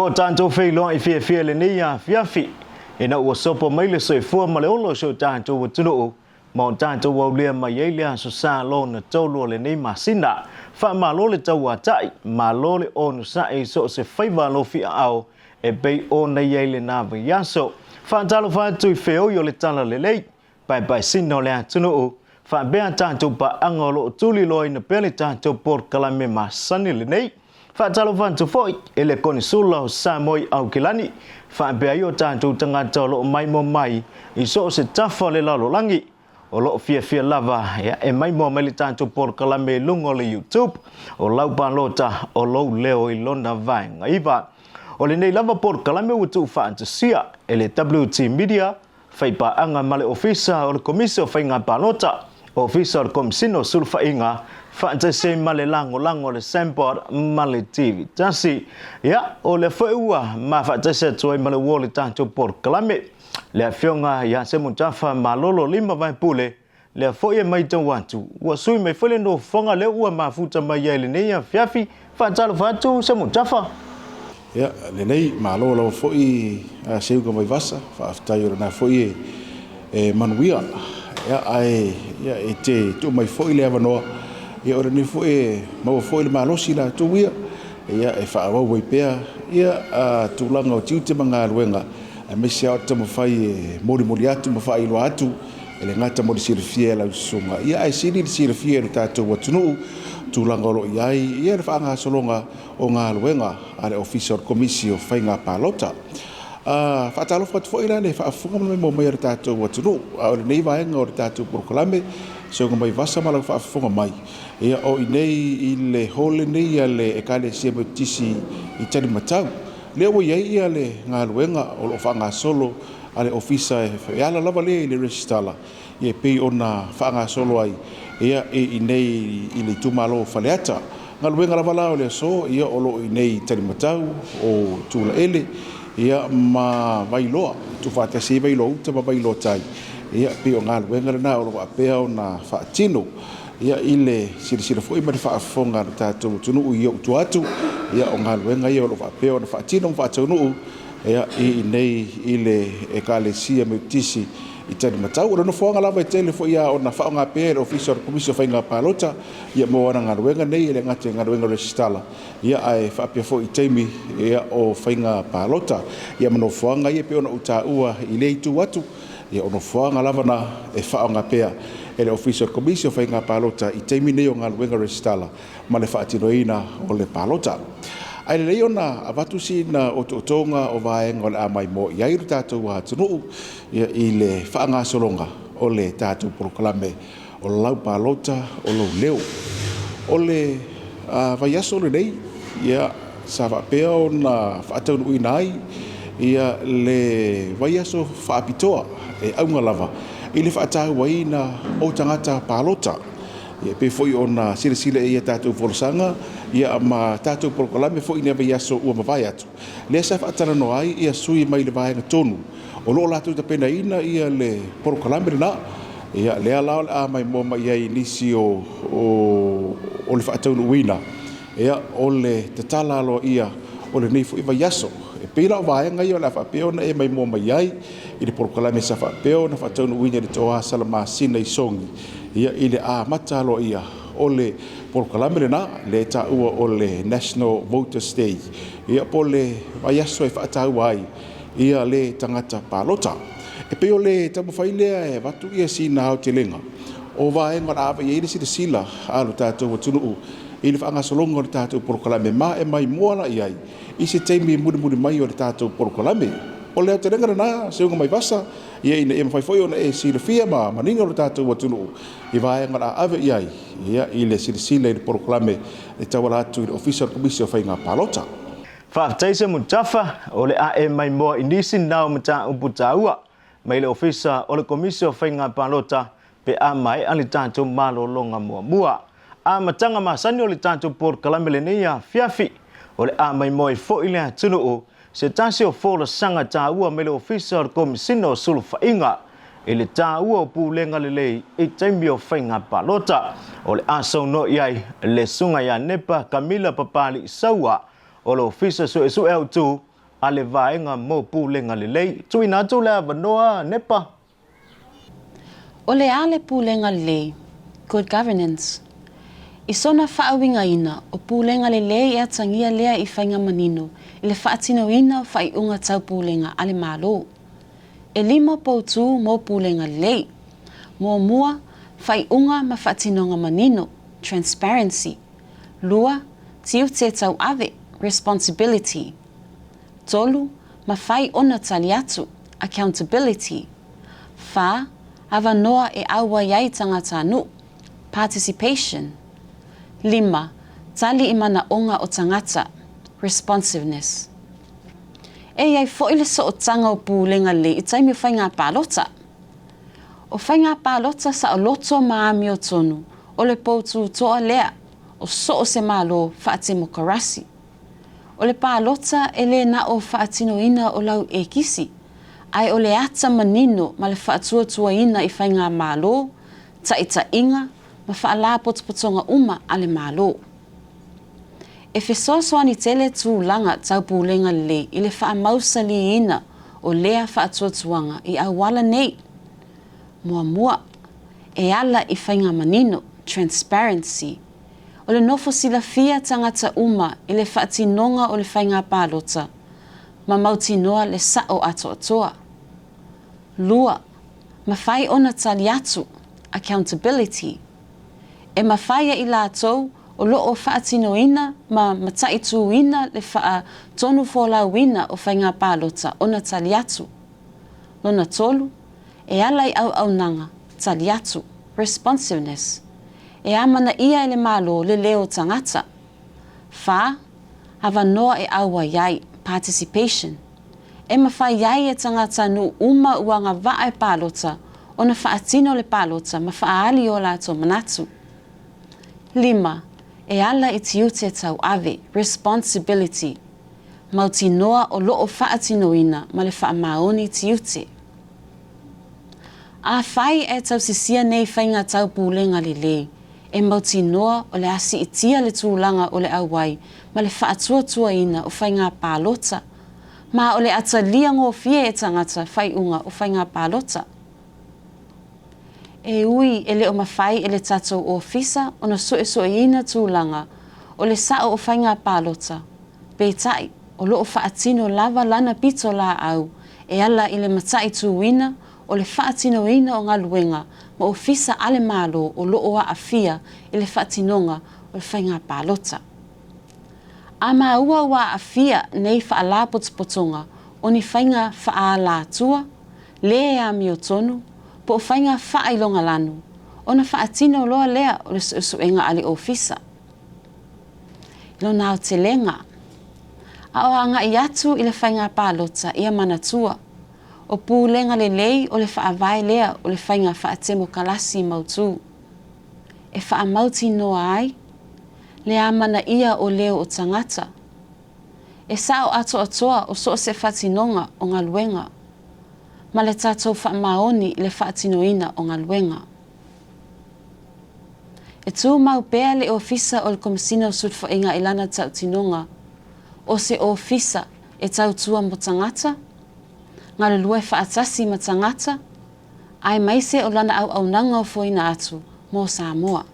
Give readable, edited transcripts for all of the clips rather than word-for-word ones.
Ua tatou feiloai fiafia i lenei afiafi, ina ua sopo mai le soifua ma le ola o si o tatou atunuu, ma o tatou aulia mai ai le Aso Sa lona tolu o lenei masina. Faamalo le tauatai, malo le onosai i so o se faiva alofi aao e pei ona i ai lena vaiaso. Faatalofa atu i feoi o le Talalelei, paepaesina o le atunuu, faapea tatou paaga o lo o tuliloaina pea le tatou polokalame masani lenei. Faatalofa atu foi i le Konisula o Samoa i Aukilani, faapea ai o tatou tagata o lo o maimoa mai i so o se tafa o le lalolagi, o lo o fiafia lava e maimoa mai le tatou polokalame i luga o le YouTube, o lau palota o lou leo i lona vaega iva. O lenei lava polokalame ua tuufaatasia e le WT Media, Faipaaga ma le Ofisa o le Komisi o Faiga Palota, Ofisa o le Komisina o Sulufaiga, faatasi ai ma le lagolago a le Sambod ma le TV tasi. Ia, o lea foi ua mafaatasi atu ai ma le uo o le tatou polokalame, le Afioga ia Semutafa Malolo Lima Vaepule, lea foi e maitau atu, ua sui mai foi le nofoaga lea ua mafuta mai ai i lenei afiafi. Faatalofa atu Semutafa. Ia, lelei, malo lava foi a Seuga Vaivasa, faafetai o lena foi e manuia. Ia, ae ia, e te tuu mai foi le avanoa, ia o lenei foi e maua foi le malosi latou ia, ia e faaauau ai pea ia a tulaga o tiute ma galuega, aemaise lava o le taumafai e molimoli atu ma faailoa atu E le gata mo le silafia e lau susuga, ia ae sili le silafia e lo tatou atunuu tulaga o lo o i ai ia le faagasologa o galuega a le Ofisa o le Komisi o Faiga Palota. Faatalofa atu foi la le faafofoga ma le maimoa mai a le tatou atunuu. A o lenei vaega o le tatou polokalame, Seuga Vaivasa ma lau faafofoga mai, ia o i inei i le hall lenei a le Ekalesia Metotisi i Talimatau, lea ua i ai ia le galuega o lo o faagasolo a le Ofisa e ala lava lea i le resitala e pei ona faagasolo ai ia i inei i le itumalo o Faleata. Galuega lava la o le aso ia o lo o i inei i Talimatau o Tulaele ia ma Vailoa, tuufaatasi ai Vailoa Uta ma Vailoa Tai. Ia pei o galuega lena o lo o faapea ona faatino ia i le silasila foi ma le faafofoga a le tatou atunuu i ou tua atu ia o galuega ia o lo o faapea ona faatino ma faataunuu Ia, i inei i le Ekalesia Metotisi i Talimatau. O le nofoaga lava e tele foi lava ona faaaoga pea e le Ofisa o le Komisi o Faiga Palota ia mo ana galuega nei, e le gata i galuega resitala, ia ae faapea foi i taimi ia o faiga palota. Ia ma nofoaga ia e pei ona ou taua i lea itu atu, ia o nofoaga lava na e faaaoga pea e le Ofisa o le Komisi o Faiga Palota i taimi nei o galuega resitala ma le faatinoina o le palota. Ae lelei ona avatu sina otootooga o vaega o le a maimoa i ai lo tatou atunuu i le faagasologa o le tatou polokalame o lau palota o lou leo. O le vaiaso lenei, ia, sa faapea ona faataunuuina ai ia le vaiaso faapitoa e auga lava i le faatauaina o tagata palota. E pei foi ona silasila i ai a tatou folasaga ia ma tatou polokalame foi i lea vaiaso ua mavae atu, lea sa faatalanoa ai ia sui mai le vaega tonu o lo o latou tapenaina ia le polokalame lena. Ia lea la o le a maimoa mai ai i nisi o le faataunuuina ia o le tatala aloaia o lenei foi vaiaso. E pei la o vaega ia o le a faapea ona e maimoa mai ai i le polokalame sa faapea ona faataunuuina i le Toa Salamasina i Sogi ia i le amata aloaia o le polokalame lena lea e taua o le National Voters Day, ia po o le vaiaso e faataua ai ia le tagata palota. E pei o le taumafai lea e avatu ia sina aotelega o vaega o le a ave i ai le silasila a lo tatou atunuu i le faagasologa o le tatou polokalame ma e maimoa la i ai i se taimi mulimuli mai o le tatou polokalame. O le aotelega lena, Seuga Vaivasa, ia ina ia mafai foi ona e silafia ma manino lo tatou atunuu i vaega o le a ave i ai ia i le silasila i le polokalame e tauala atu i le Ofisa o le Komisi o Faiga Palota. Faafetai Semutafa, o le a e maimoa i nisi na o mataupu taua mai le Ofisa o le Komisi o Faiga Palota pe a maea le tatou malologa muamua. Amataga masani o le tatou polokalame lenei afiafi, o le a maimoa ai foi le atunuu se tasi o folasaga taua mai le Ofisa o le Komisina o Sulufaiga i le taua o pulega lelei i taimi o faiga palota. O le a saunoa i ai le Susuga ia Nepa Kamila Papali'i Saua o le Ofisa Suesue Autu. a le Vaega mo Pulega Lelei. Tuuina atu le avanoa Nepa. O le a le pulega lelei, good governance? I sona faauigaina, o pulega lelei e atagia lea i faiga manino i le faatinoina o faaiuga tau pulega a le Malo. E lima poutū mo pulega lelei. Muamua, faaiuga ma faatinoga manino, transparency. Lua, tiute tauave, responsibility. Tolu, mafai ona tali atu, accountability. Whā, avanoa e auai ai tagata nuʻu, participation. Lima, tali i manaʻoga o tagata, responsiveness. E i ai foʻi le sootaga o pulega lelei i taimi o faiga palota. O faiga palota saʻoloto ma amiotonu o le poutūtoa lea o so o se Malo faatemokarasi. O le palota e le na o faatinoina o lau ekisi, ae o le ata manino ma le faatuatuaina i faigamalo, taʻitaʻiga ma faalapotopotoga uma a le Malo. E fesoasoani tele tulaga tau pulega lelei i le faamausaliina o lea faatuatuaga i auala nei. Muamua, e ala i faiga manino, transparency, o le nofo silafia tagata uma i le faatinoga o le faiga palota ma mautinoa le saʻo atoatoa. Lua, mafai ona tali atu, accountability, e mafai e i latou o loo faatinoina ma mataituina le faatonu folauina o faiga palota ona tali atu. Lona tolu, e ala i auaunaga, tali atu, responsiveness, e amanaia e le Malo le leo o tagata. Whā, avanoa e auai ai, participation, e mafai ai e tagata nuʻu uma ua agavaa e palota ona faatino le palota ma faaali o latou manatu. Lima, e ala i tiute tauave, responsibility, mautinoa o loo faatinoina ma le faamaoni tiute. Afai e tausisia nei faiga tau pulega lelei, e mautinoa o le a siitia le tulaga o le auai ma le faatuatuaina o faiga palota, ma o le a talia gofie e tagata faaiuga o faiga palota. E ui e le o mafai e le tatou ofisa ona suesueina tulaga o le saʻo o faiga palota, peitai, o loo faatino lava lana pito laau e ala i le mataituina o le faatinoina o galuega ma ofisa a le Malo o loo aafia i le faatinoga o le faiga palota. A maua ua aafia nei faalapotopotoga o ni faiga faaalatua, le amiotonu, po o faiga faailogalanu, ona faatino loa lea o le suesuega a le ofisa. I lona aotelega, a o agai atu i le faiga palota ia manatua, o pulega lelei o le faavae lea o le faiga faatemokarasi mautū, e faamautinoa ai le amanaia o leo o tagata, e saʻo atoatoa o so o se faatinoga o galuega, ma le tatou faamaoni i le faatinoina o galuega. E tumau pea le Ofisa o le Komesina o Sulufaiga i lana tautinoga o se ofisa e tautua mo tagata, galulue faatasi ma tagata, aemaise o lana auaunaga ofoina atu mo Samoa.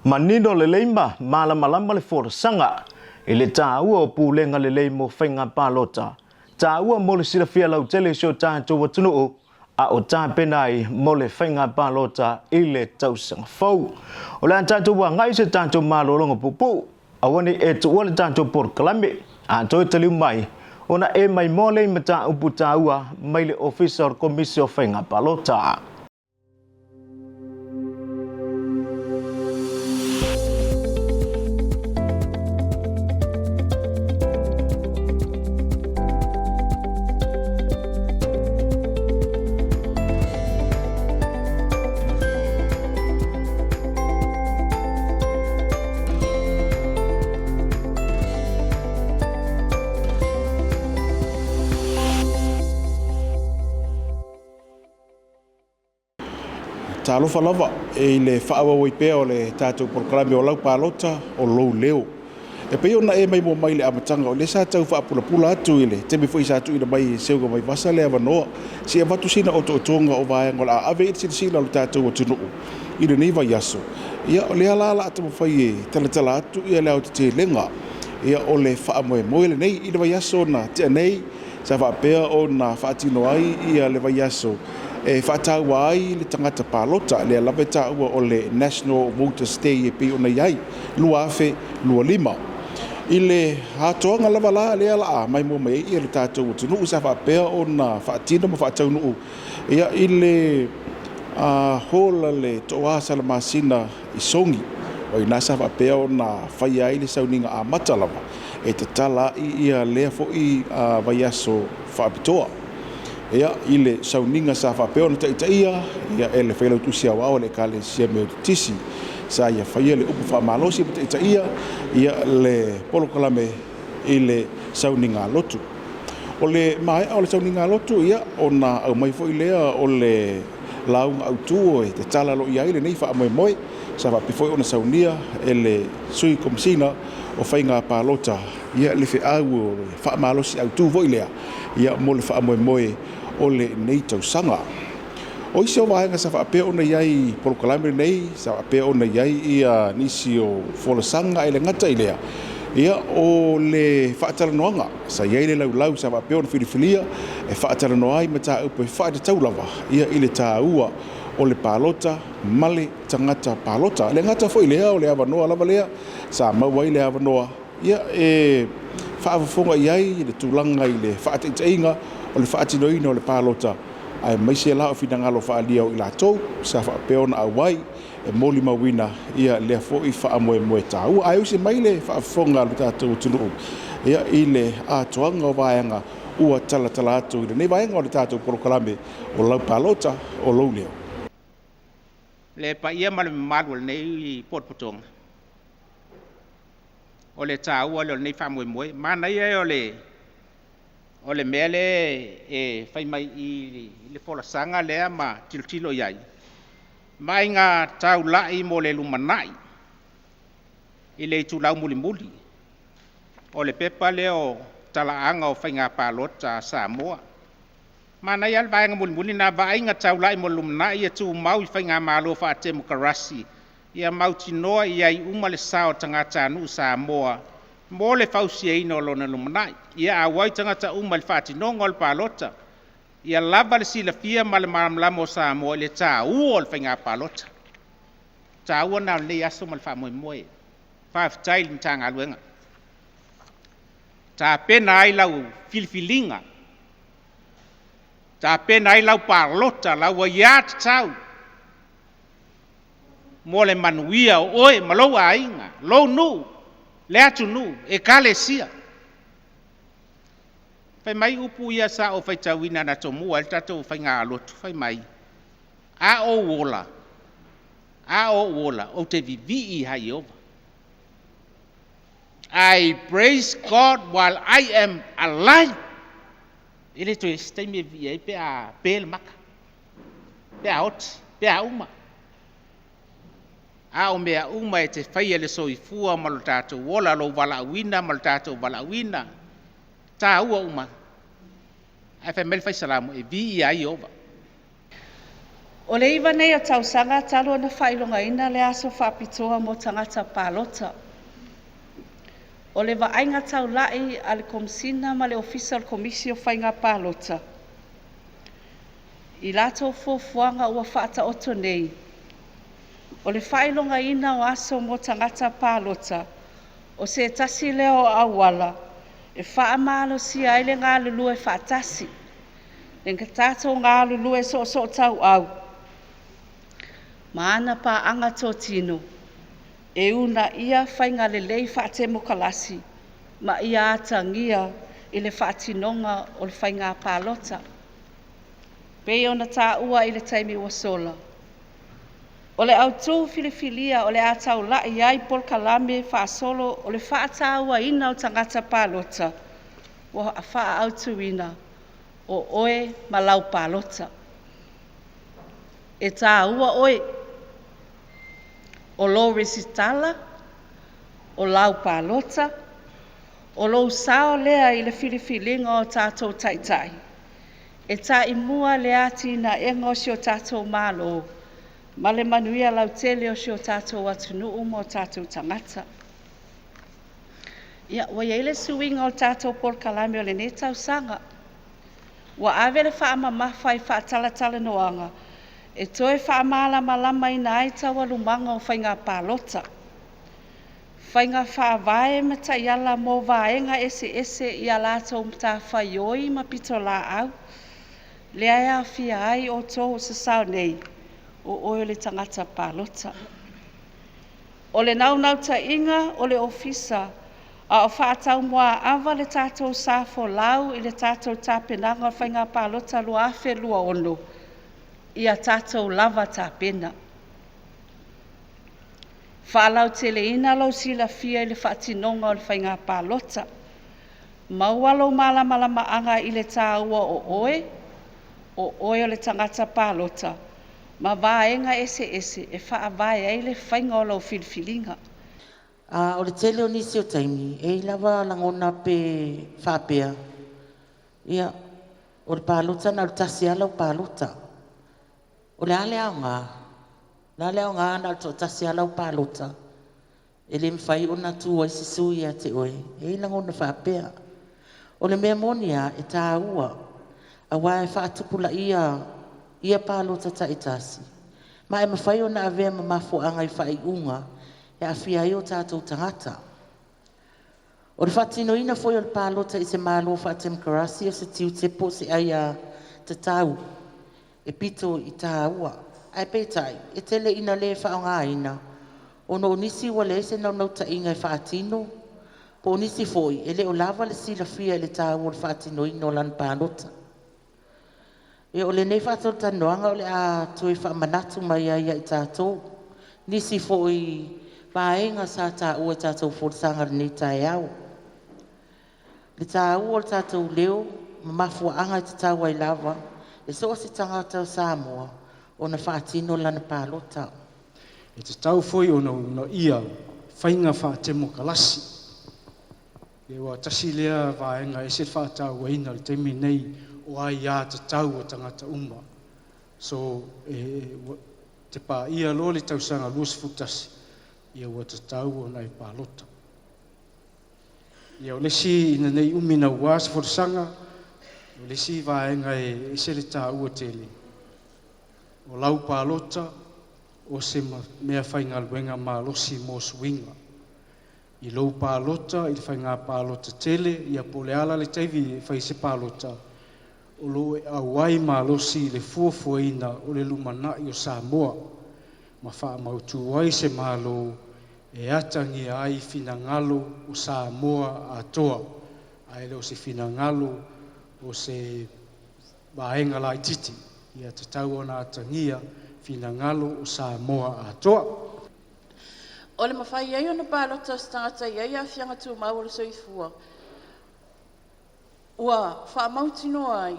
Manino lelei ma malamalama le folasaga i le taua o pulega lelei mo faiga palota, taua mo le silafia lautele i si o tatou atunuu a o tapena ai mo le faiga palota i le tausaga fou. O le a tatou agai i se tatou malologa puupuu, aua ne i e tuua le tatou polokalame, a toe taliu mai, ona e maimoa lea i mataupu taua mai le Ofisa o le Komisi o Faiga Palota. Talofa lava i le faaauau ai pea o le tatou polokalame o lau palota o lou leo. E pei ona e maimoa mai i le amataga, o lea sa tau faapulapula atu i le taimi foi sa tuuina mai e Seuga Vaivasa le avanoa, se i avatu sina otootoga o vaega o le a ave i ai le silasila o le tatou atunuu i lenei vaiaso. Ia, o lea la o le a taumafai e talatala atu le aotetelega o le faamoemoe lenei i le vaiaso na tea nei, Sa faapea ona faatino ai le vaiaso e faataua ai le tagata palota, lea lava e taua o le National Voters Day e pei ona i ai, 2025. I le atoaga lava la lea o le a maimoa mai ai le tatou atunuu sa faapea ona faatino ma faataunuu i le hall a le Tooa Salamasina i Sogi. O i ina sa faapea ona faia ai le sauniga amata lava e tatala ai ia lea foi vaiaso faapitoa. Ia, i le sauniga sa faapea ona taitaia ia e le Failautusi Aoao a le Ekalesia Metotisi, sa ia faia le upu faamalosi ma taitaia ia le polokalame i le sauniga lotu. O le maea o le sauniga lotu, ia, ona aumai foi lea o le lauga autu e tatala loa i ai lenei faamoemoe, sa faapea foi ona saunia e le Sui Komesina o Faiga Palota ia le feau o le faamalosi autu foi lea ia mo le faamoemoe o lenei tausaga. O isi o vaega sa faapea ona i ai i polokalame lenei, sa faapea ona i ai ia nisi o folasaga e le gata i lea, ia o le faatalanoaga sa i ai le laulau sa faapea ona filifilia e faatalanoa ai mataupu e faatatau lava ia i le taua o le palota ma le tagata palota. E le gata foi i lea, o le avanoa lava lea sa maua ai le avanoa ia, e faafofoga i ai le tulaga i le faataitaiga o le faatinoina o le palota, aemaise la o finagalo faaalia o i latou sa faapea ona auai e molimauina ia lea foi faamoemoe taua. Ae usi mai le faafofoga a lo tatou atunuu ia, i le atoaga o vaega ua talatala atu i lenei vaega o le tatou polokalame o lau palota o lou leo. Le paia ma le mamalu o lenei potopotoga, o le taua lea o lenei faamoemoe. Manaia ia o le o le mea lea e fai mai i le folasaga lea ma tilotilo i ai, vaaiga taulai mo le lumanai i le itulau mulimuli o le pepa lea o talaaga o faiga palota a Samoa. Manaia lava le vaega mulimuli lena, vaaiga taulai mo le lumanai ia tumau i faigamalo faatemokarasi ia mautinoa i ai uma le sao o tagatanuu Samoa mo le fausiaina o lona lumanai. Ia auai tagata uma i le faatinoga o le palota, ia lava le silafia ma le malamalama o Samoa i le taua o le faiga palota. Taua lena o lenei aso ma le faamoemoe. Faafetai i le Matagaluega. Tapena ai lau filifiliga, tapena ai lau palota, lau aiatatau mo le manuia o oe ma lou aiga, lou nuu, le atunuu, ekalesia. Fai mai upu ia sa ou faitauina na tomua ai le tatou faigalotu, fai mai, a ou ola, a ou ola, ou te vivii ia Ieova. I praise God while I am alive. E le toe isi taimi e vivii ai pe a pe le maka, pe a oti, pe a uma. A o mea uma e te faia i le soifua ma lo tatou ola, lou valaauina ma lo tatou valaauina, taua uma. Ae fai mai le Fai Salamo, e viia ai Ieova. O le iva nei o tausaga talu ona faailogaina le aso faapitoa mo tagata palota. O le vaaiga taulai a le Komesina ma le Ofisa o le Komisi o Faiga Palota i latou fuafuaga ua faataoto nei, o le faailogaina o aso mo tagata palota o se tasi lea o auala e faamalosia ai le galulue faatasi le tatou galulue soosootauau ma ana paaga totino e uunaia faiga lelei faatemokalasi ma ia atagia i le faatinoga o le faiga palota. Pei ona taua i le taimi ua sola, o le autū filifilia o le a taulai ai polokalame faasolo o le faatauaina o tagata palota ua faaautuina o oe ma lau palota. E tāua oe, o lou resitala, O lau palota, o lou sao lea i le filifiliga o tatou taitai, e taimua le atinaega o si o tatou Malo ma le manuia lautele o si o tatou atunuu ma o tatou tagata. Ia, ua i ai le suiga o le tatou polokalame o lenei tausaga. Ua ave le faamamafa i faatalatalanoaga e toe faamalamalamaina ai taualumaga o faiga palota, faiga faavae ma taiala mo vaega eseese i a latou matafaioi ma pitolaau, lea e aofia ai outou o sasao nei, o oe o le tagata palota. O le naunautaiga o le Ofisa a o faataumuaava le tatou sa folau i le tatou tapenaga o faiga palota 2026, ia tatou lava tapena. Faalauteleina lou silafia i le faatinoga o le faiga palota. Maua lou malamalamaaga i le taua o oe, o oe o le tagata palota, ma vaega eseese e faavae ai le faiga o lau filifiliga. O le tele o nisi o taimi, e i ai lava lagona pe faapea, ia, o le palota na o le tasi lava lau palota. O le a le aoga? O le a le aoga na o le toatasi lava lau palota? E le mafai ona tu ai se sui ia te oe, e i ai lagona faapea. O le mea moni lava, e taua, aua e faatupulaia ia palota taitasi, ma e mafai ona avea ma mafuaaga i faaiuga e aafia ai o tatou tagata. O le faatinoina foi o le palota i se Malo faatemokarasi o se tiute po o se aiatatau e pito i taua. Ae peitai, e tele ina le faaaogaina ona o nisi ua leai se naunautaiga e faatino, po o nisi foi e le o lava le silafia i le taua o le faatinoina o lana palota. Ia, o lenei faatalatalanoaga o le a toe faamanatu mai ai ia i tatou nisi foi vaega sa taua i tatou folasaga i lenei taeao. Le taua o le tatou leo ma mafuaaga e tatau ai lava e so o se tagata o Samoa ona faatino lana palota. E tatau foi ona uunaia faiga faatemokarasi. Aua tasi lea vaega e ese le faatauaina i le taimi lenei o aiatatau a tagata uma. So, e te paia loa le tausaga 21, ia ua tatau ona e palota. Ia o le isi ina nei umi naua se folasaga, o le isi vaega e ese le taua tele, o lau palota o se mea faigaluega malosi mo suiga. I lou palota i le faiga palota tele, ia po o le a la le taimi e fai se palota, o lo o e auai malosi i le fuafuaina o le lumanai o Samoa, ma faamautu ai se Malo e atagia ai finagalo o Samoa atoa, ae le o se finagalo o se vaega laitiiti. Ia tatau ona atagia finagalo o Samoa atoa. O le mafai ai ona palota o se tagata e i ai aafiaga tumau o le soifua, ua faamautinoa ai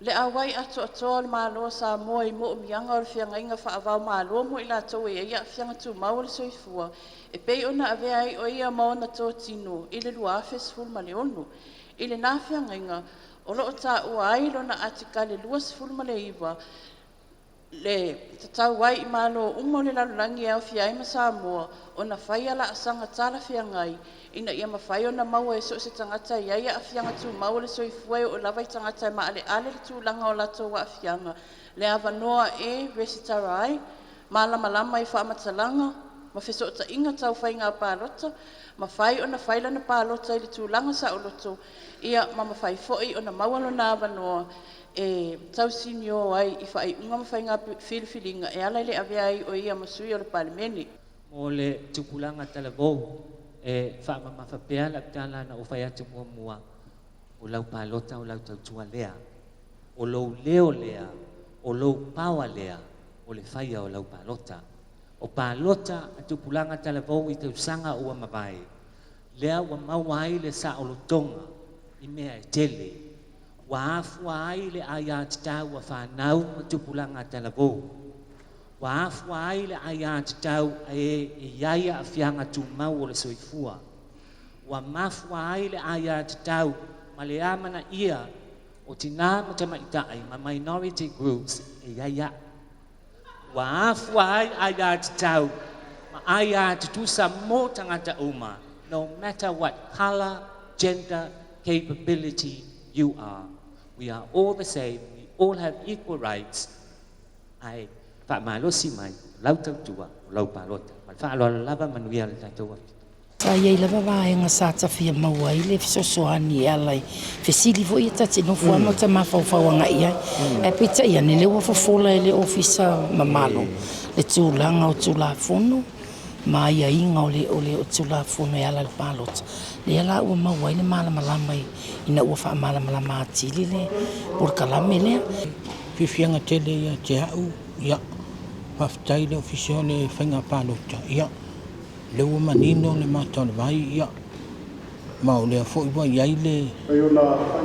le auai atoatoa o le Malo o Samoa i moomiaga o le feagaiga faava-o-Malo mo i latou e i ai aafiaga tumau o le soifua, e pei ona avea ai o ia ma ona totino i le 2016. I lena feagaiga, o lo o taua ai lona atikale 29, le tatau ai i Malo uma o le lalolagi e aofia ai ma Samoa ona faia laasaga talafeagai ina ia mafai ona maua e so o se tagata e i ai aafiaga tumau o le soifua e oo lava i tagata e maaleale le tulaga o latou aafiaga, le avanoa e resitala ai, malamalama i faamatalaga ma fesootaiga tau faiga palota, mafai ona fai lana palota i le tulaga saoloto, ia ma mafai foi ona maua lona avanoa e tausinio ai i faaiuga ma faiga filifiliga e ala i le avea ai o ia ma sui o le Palemene. Mo le tupulaga talavou, e faamamafa pea lau tala na ou fai atu muamua, o lau palota o lau tautua lea, o lou leo lea, o lou paoa lea, o le faia o lau palota. O palota a tupulaga talavou i tausaga ua mavae, lea ua maua ai le saolotoga i mea e tele, ua afua ai le aiatatau a fanau ma tupulaga talavou. Ua afua ai le aiatatau a e e i ai aafiaga tumau o le soifua. Ua mafua ai le aiatatau ma le amanaia o tinā ma tamaitai ma minority groups e i ai au. Ua afua ai aiatatau ma aia tutusa mo tagata uma, no matter what colour, gender, capability you are. We are all the same, we all have equal rights, ae faamalosi mai lau tautua o lau palota. Ma le faaaloalo lava, manuia le tatou afiafi. Sa i ai lava vaega sa ta fia maua ai le fesoasoani e ala i fesili foi ia ta te nofo lava ma ta mafaufau agai i ai. Ae peitai ane, lea ua fofola e le Ofisa ma Malo le tulaga o Tulafono ma aiaiga o le o le Tulafono e ala i le palota, lea la ua maua ai le malamalama ina ua faamalamalama atili le polokalame lea. Fiafiaga tele ia te au, ia, faafetai i le Ofisa o le Faiga Palota, ia, lea ua manino le mata o le vai, ia, ma o lea foi ua i ai le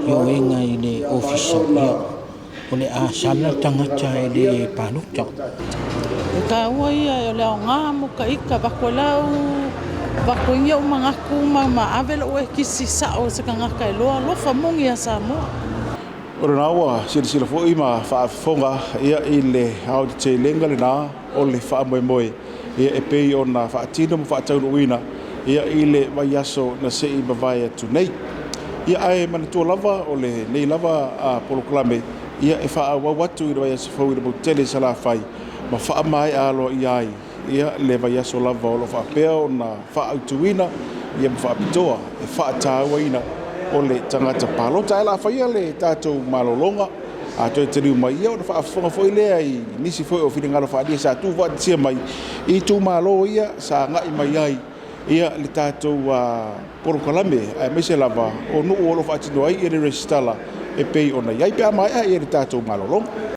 ioega i le Ofisa, ia, o le a sala le tagata e le palota. E taua ia o le aoga mo ka ika vaku e lau vaku ingi ou manatu ma ma ave lou ekisi sao i se kangaka e loa alofa moni ia Samoa. O lena ua silasila foi ma faafofoga ia i le aotetelega lena o le faamoemoe ia e pei ona faatino ma faataunuuina ia i le vaiaso na se i mavae atu nei. Ia ae manatua lava o lenei lava polokalame ia e faaauau atu i le vaiaso fou i le motu tele i Salafai ma faamaea aloaia ai ia le vaiaso lava o lo o faapea ona faaautuina ia ma faapitoa e faatauaina o le tagata palota. Ae o le a faia le tatou malologa a toe taliu mai ia ona faafofoga foi lea i nisi foi o finagalo faaalia sa tuufaatasia mai i itumalo ia sa agai mai ai ia le tatou polokalame aemaise lava o nuu o lo o faatino ai ia le resitala e pei ona i ai pe a maea ia le tatou malologa.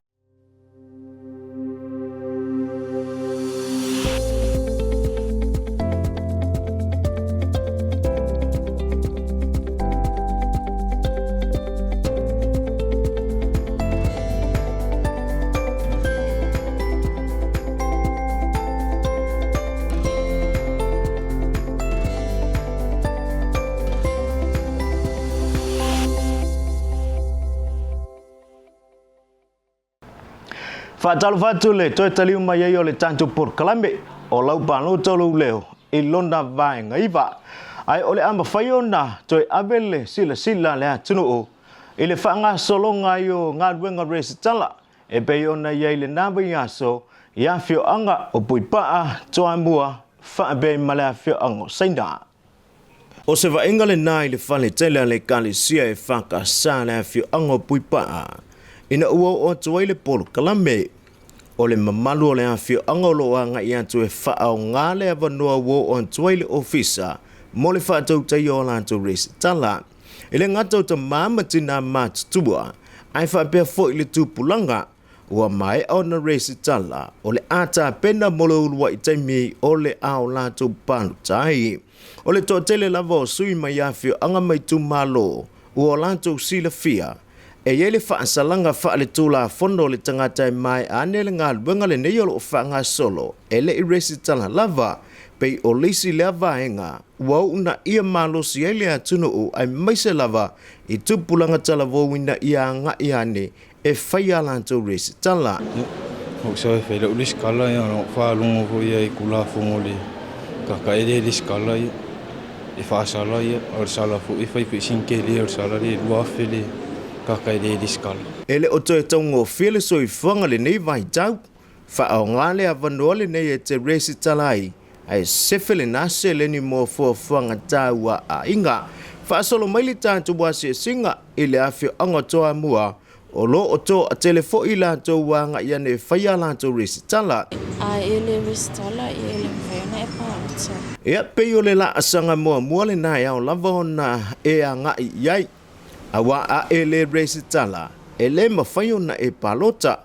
Faatalofa atu le toe taliu mai ai o le tatou polokalame o lau palota o lou leo i lona vaega iva. Ae o le a mafai ona toe ave le silasila a le atunuu i le faagasologa ai o galuega resitala e pei ona i ai lena vaiaso i afioaga o Puipaa, Toamua, faapea ai ma le afioaga o Saina. O se vaaiga lena i le fale tele a le Ekalesia e FKS le afioaga o Puipaa, ina ua oo atu ai le polokalame. O le mamalu o le afioaga o lo o agai atu e faaaoga le avanoa ua oo atu ai le ofisa mo le faatautaia o latou resitala. E le gata o tama ma tinā matutua, ae faapea foi le tupulaga ua maea ona resitala o le a tapena mo le uluai taimi o le a o latou palota ai. O le toatele lava o sui mai afioaga ma itumalo ua o latou silafia e i ai le faasalaga faaletulafono o le tagata e maea ane le galuega lenei o lo o faagasolo e le i resitala lava pei o le isi lea vaega ua uunaia malosi ai le atunuu aemaise lava i tupulaga talavou ina ia agai ane e fai a latou resitala. Ou sau e fai lau resitala ia ona ou faalogo foi ia i Tulafono le kakae lea resitala ia e faasala ia a o le sala foi e fai foi sina tele o le sala lea e 2000 le kakae lea resitala. E le o toe taugofie le soifuaga lenei vaitau. Faaaoga le avanoa lenei e te resitala ai ae sefe lena seleni mo fuafuaga taua a aiga. Faasolo mai le tatou asiasiga i le afioaga o Toamua o lo o toatele foi i latou ua agai ane e fai a latou resitala. A e le resitala e le mafai ona e palota. Ia, pei o le laasaga muamua lena e ao lava ona e agai i ai, aua a e le resitala, e le mafai ona e palota.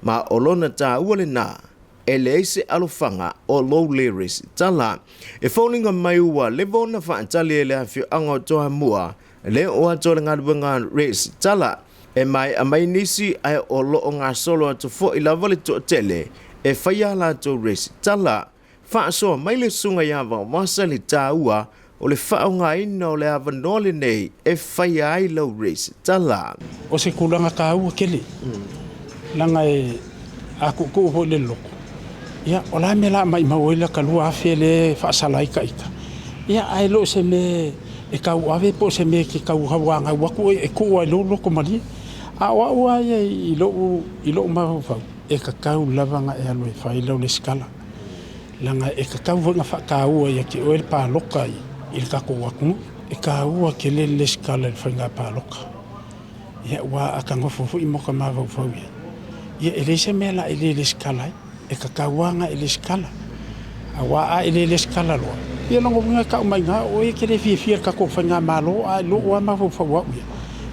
Ma o lona taua lena, e leai se alofaga o lou le resitala. E foliga mai ua leva ona faatali e le afioaga o Toamua le oo atu o le galuega resitala. E maea mai nisi ae o lo o gasolo atu foi lava le toatele e faia a latou resitala. Faasoa mai le Susuga ia Vaovasa le taua o le faaaogaina o le avanoa lenei e faia ai lau resitala. O se tulaga taua tele, leaga e a tuutuu foi i le loto, ia o le a le mea o le a maimau ai lata 2000 lea e faasala ai taita, ia ae le o se mea e tauave po o se mea e te tau hauanau atu e tuu lava i lou loto malie. A o au lava ia i lou mafaufau, e tatau lava ona e alu e fai lau resitala, leaga e tatau foi ona faataua ia te oe le palota i le tatou atunuu. E taua tele le resitala i le faiga palota. Ia aua a ta nofo foi ma ota mafaufau i ai, ia e leai se mea o le a e le resitala ai. E tatau lava ona e resitala. Aua a e le resitala loa, ia o lona uiga e tau mai i ina o oe e te le fiafia i le tatou faigamalo, ae i lou lava mafaufau au ia,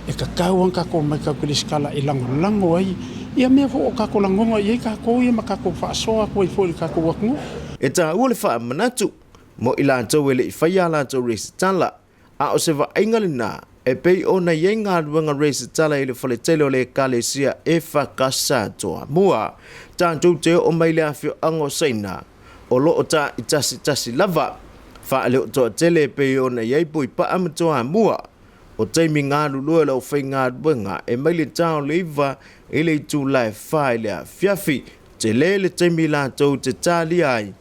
e tatau lava ona tatou omai tatou te resitala e lagolago ai ia mea foi o tatou lagona i ai tatou ia ma tatou faasoa atu ai foi i le tatou atunuu. E taua le faamanatu mo i latou e le i faia a latou resitala, a o se vaaiga lena e pei ona i ai galuega resitala i le faletele o le Ekalesia EFKS Toamua. Tatou te oo mai i le afioaga o Saina, o lo o taaitasitasi lava, faaleotoatele e pei ona i ai Puipaa ma Toamua. O taimi galulue o le aufaigaluega e mai le ta o le 9 i le itula e 4 i le afiafi. Tele le taimi latou te talia ai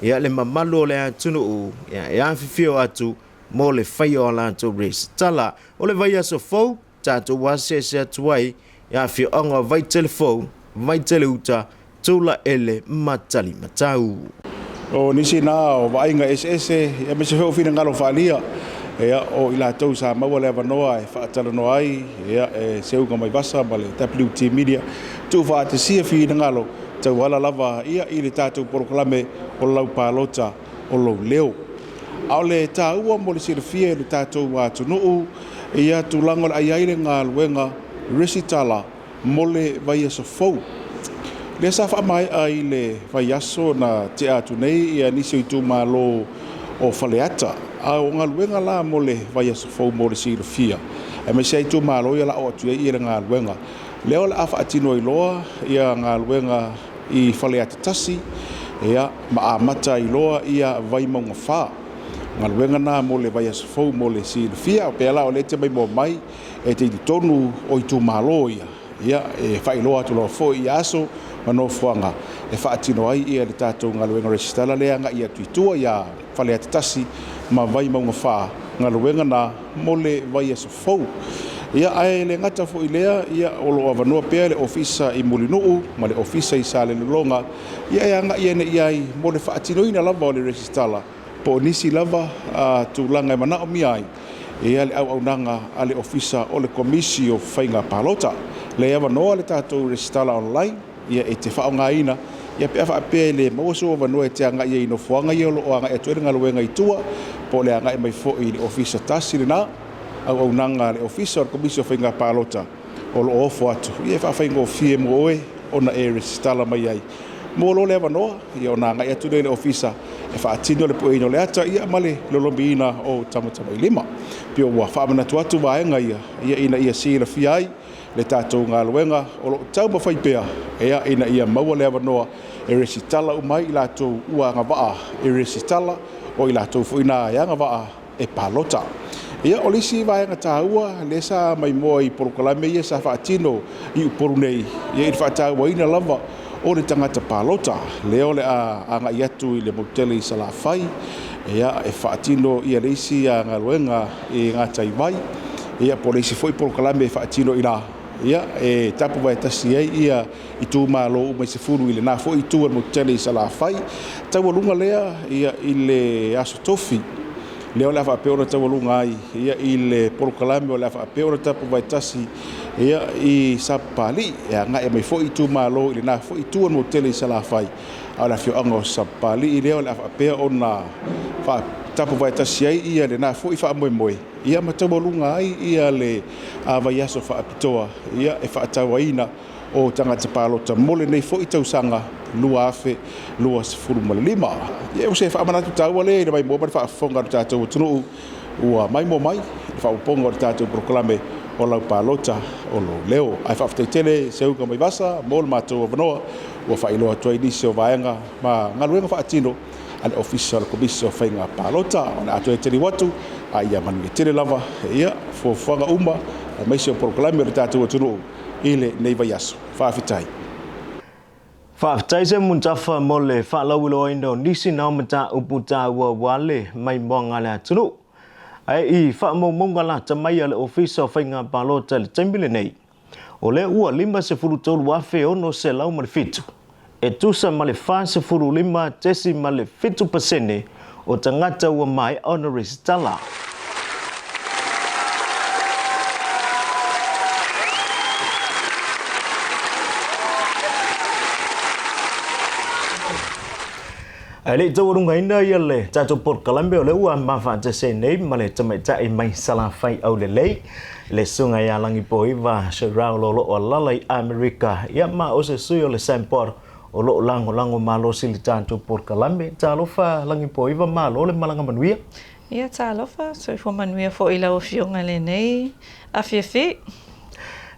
ia le mamalu o le atunuu ia e afifio atu mo le faia o a latou resitala. O le vaiaso fou tatou asiasi atu ai i afioaga o Vaitele Fou, Vaitele Uta, Tulaele ma Talimatau. O nisi na o vaaiga eseese aemaise foi o finagalo faaalia, ia, o i latou sa maua le avanoa e faatalanoa ai, ia, e Seuga Maivasa ma le WT Media, tuufaatasia finagalo tauala lava, ia, i le tatou polokalame o lau palota o lou leo. A o le taua mo le silafia e le tatou atunuu, ia, tulaga o le a i ai le galuega resitala mo le vaiaso fou. Lea sa faamaea i le vaiaso na tea atu nei ia nisi o itumalo o Faleata. A o galuega la mo le vaiaso fou mo le silafia, aemaise ai itumalo ia la o atu ai ia le galuega. Lea o le a faatino ai loa ia galuega i Faleata 1, ia, ma amata ai loa ia Vaimauga 4. Galuega na mo le vaiaso fou mo le silafia. Pea la o lea te maimoa mai e te i totonu o itumalo ia, ia, e faailoa atu loa foi i aso ma nofoaga e faatino ai ia le tatou galuega resitala lea agai atu i tua ia Faleata 1 ma Vaimauga 4, galuega na mo le vaiaso fou. Ia, ae le gata foi lea, ia, o lo o avanoa pea le ofisa i Mulinuu ma le ofisa i Salelologa, ia, e agai ane i ai mo le faatinoina lava o le resitala po o nisi lava tulaga e manaomia ai ia le auaunaga a le Ofisa o le Komisi o Faiga Palota. Lea e avanoa le tatou resitala online, ia, e te faaaogaina, ia, pe a faapea e le maua sou avanoa e te agai ai i nofoaga ia o lo o agai atu ai le galuega i tua, po o le agai mai foi i le ofisa tasi lena auaunaga a le Ofisa o le Komisi o Faiga Palota o lo o ofo atu, ia, e faafaigofie mo oe ona e resitala mai ai. Mo lo le avanoa, ia, ona agai atu lea i le ofisa e faatino le pueina o le ata, ia, ma le lolomiina o tamatamailima. Pei ua faamanatu atu vaega ia, ia, ina ia silafia ai le tatou galuega o lo o taumafai pea, ia, ina ia maua le avanoa e resitala uma ai i latou ua agavaa e resitala, o i latou foi na e agavaa e palota. Ia, o le isi vaega taua lea sa maimoa i polokalame ia sa faatino i Upolu nei, ia, i le faatauaina lava o le tagata palota. Lea o le a agai atu i le motu tele i Salafai, ia, e faatino ia le isi galuega i Gataivai, ia, po o le isi foi polokalame e faatino i la, ia, e tapuvaetasi ai ia itumalo uma i 10 i lena foi itu o le motu tele i Salafai. Taualuga lea, ia, i le aso tofi, lea o le a faapea ona taualuga ai, ia, i le polokalame o le a faapea ona tapuvaetasi, ia, i Sapapalii, e agai mai foi itumalo i lena foi itu o le motu tele i Salafai, a o le afioaga o Sapapalii lea o le a faapea ona tapuvaetasi ai ia lena foi faamoemoe, ia, ma taualuga ai ia le vaiaso faapitoa, ia, e faatauaina o tagata palota mo lenei foi tausaga 2025. Ia, o se faamanatu taua lea i le maimoa ma le faafofoga a le tatou atunuu ua maimoa mai le faaopoopoga o le tatou polokalame o lau palota o lou leo. Ae faafetai tele Seuga Maivasa mo le matou avanoa. ua faailoa atu ai nisi o vaega ma galuega faatino a le Ofisa o le Komisi o Faiga Palota. O le a toe taliu atu a ia manuia tele lava ia fuafuaga uma aemaise o polokalame o le tatou atunuu i lenei vaiaso. Faafetai. Faafetai Seumanutafa mo le faalauiloaina o nisi na o mataupu taua aua le maimoaga a le atunuu. Ae i faamaumauga lata mai a le Ofisa o Faiga Palota i le taimi lenei, o lea ua 53,607, e tusa ma le 45.7% o tagata ua maea ona resitala. Ae le i taualugaina ia le tatou polokalame o lea ua mafaatasi ai nei ma le tamaitai mai Salafai Aulelei, le susuga ia Lagipoiva Cherelle o lo o alala i Amerika, ia ma o se sui o le Sampod o lo o lagolago malosi i le tatou polokalame. Talofa Lagipoiva, malo le malaga manuia. Ia talofa, soifua manuia foi i lau Afioga i lenei afiafi.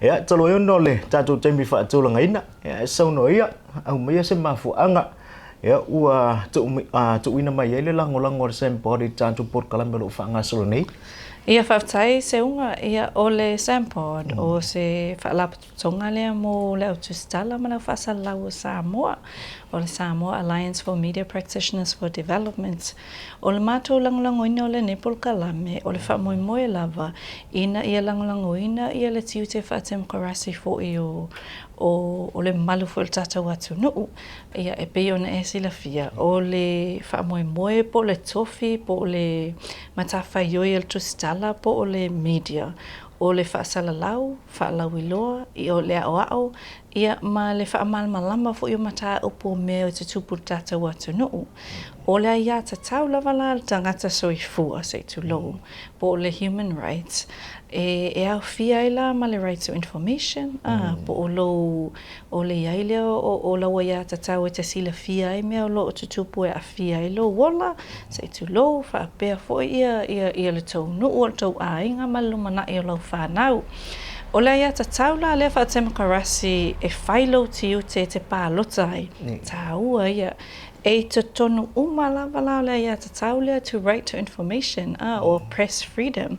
Ia, talu ai ona o le tatou taimi faatulagaina, ia e saunoa ia, aumaia se mafuaaga ia ua tuuina mai ai le lagolago a le Sampod i le tatou polokalame o lo o faagasolo nei. Ia faafetai Seuga, ia o le Sampod o se faalapotopotoga lea mo le au tusitala ma le au faasalalau o Samoa, o le Samoa Alliance for Media Practitioners for Development. O le matou lagolagoina o lenei polokalame, o le faamoemoe lava ina ia lagolagoina ia le tiute faatemokarasi foi o o le mamalu foi o le tatou atunuu. Ia, e pei ona e silafia, o le faamoemoe po o le tofi po o le matafaioi a le tusitala po o le media, o le faasalalau, faalauiloa, o le aoao, ia ma le faamalamalama foi o mataupu o mea e tutupu i le tatou atunuu. O le aiatatau lava la a le tagata soifua, se i tulou, po o le human rights, e aofia ai la ma le right to information, po o lou O le i ai lea o lau aiatatau e te silafia ai mea o lo o tutupu e aafia ai lou ola, se i tulou, faapea foi ia le tou nuu, o le tou aiga ma le lumanai o lau fanau. O le aiatatau la lea faatemokarasi e fai lou tiute e te palota ai, tāua ia. E i totonu uma lava la o le aiatatau lea to right to information, or press freedom,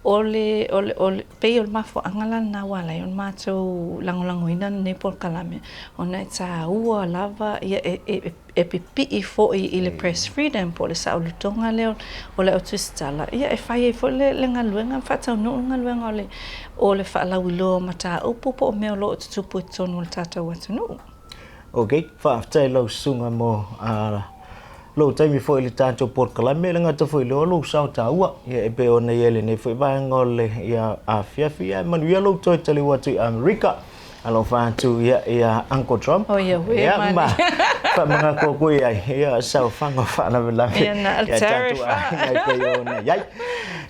o le, o le, o le, Pei o le mafuaaga la lena ua ala ai ona matou lagolagoina lenei polokalame, ona e taua lava ia e pipii foi i le press freedom po o le saolotoga lea o le au tusitala, ia e fai ai foi le galuega ma faataunuu le galuega o le faalauiloa o mataupu po o mea o lo o tutupu i totonu o le tatou atunuu. Ok, faafetai lau susuga mo lou taimi foi i le tatou polokalame, e le gata foi i lea o lou sao taua, ia e pei ona i ai lenei foi vaega o le ia afiafi, ia e manuia lou toe taliu atu i Amerika. Alofa atu ia ia Uncle Trump. Oh, ia, ue, ia, ma faamanatu atu i ai, ia saofaga o faalavelave. Ia, na ia tatou aiga e pei ona i ai.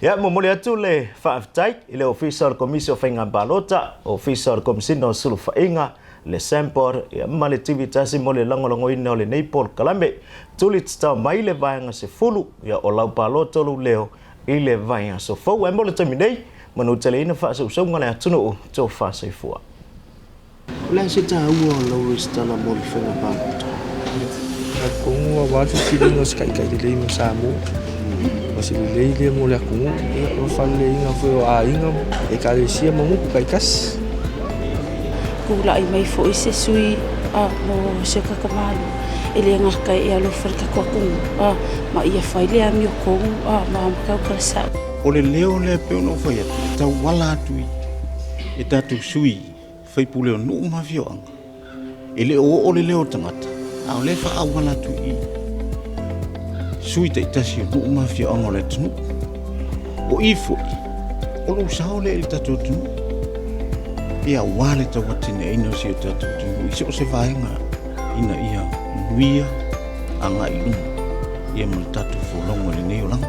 Ia, momoli atu le faafetai i le Ofisa o le Komisi o Faiga Palota, Ofisa o le Komisina o Sulufaiga, le Sempor ma le TV tasi mo le lagolagoina o lenei polokalame. Tuli tatao mai le vaega 10 ia o lau palota o lou leo i le vaiaso fou. Ae mo le taimi nei, manuteleina faasausauga le atunuu, tofa soifua. O le a se taua o lau resitala mo le faiga palota? Talitonu aua le filifiliga o se taitai lelei mo Samoa, o se lelei lea mo le atunuu, ia o le faaleleiga foi o aiga ma ekalesia ma nuu taitasi. Tulai mai foi se sui mo si o tatou Malo e le gata e alofa i le tatou atunuu ma ia fai le amiotonu ma mataupu a le sao. O le leo lea e pei ona ou fai atu, e tauala atu i tatou sui faipule o nuu ma afioaga, e le o oo le leo o tagata, a o lea e faaauala atu i sui taitasi o nuu ma afioaga o le atunuu. O i foi, o lou sao lea i le tatou atunuu, ia aua le tauatiaeina o si o tatou atunuu i so o se vaega ina ia manuia agai i luma ia ma le tatou folauga i lenei olaga.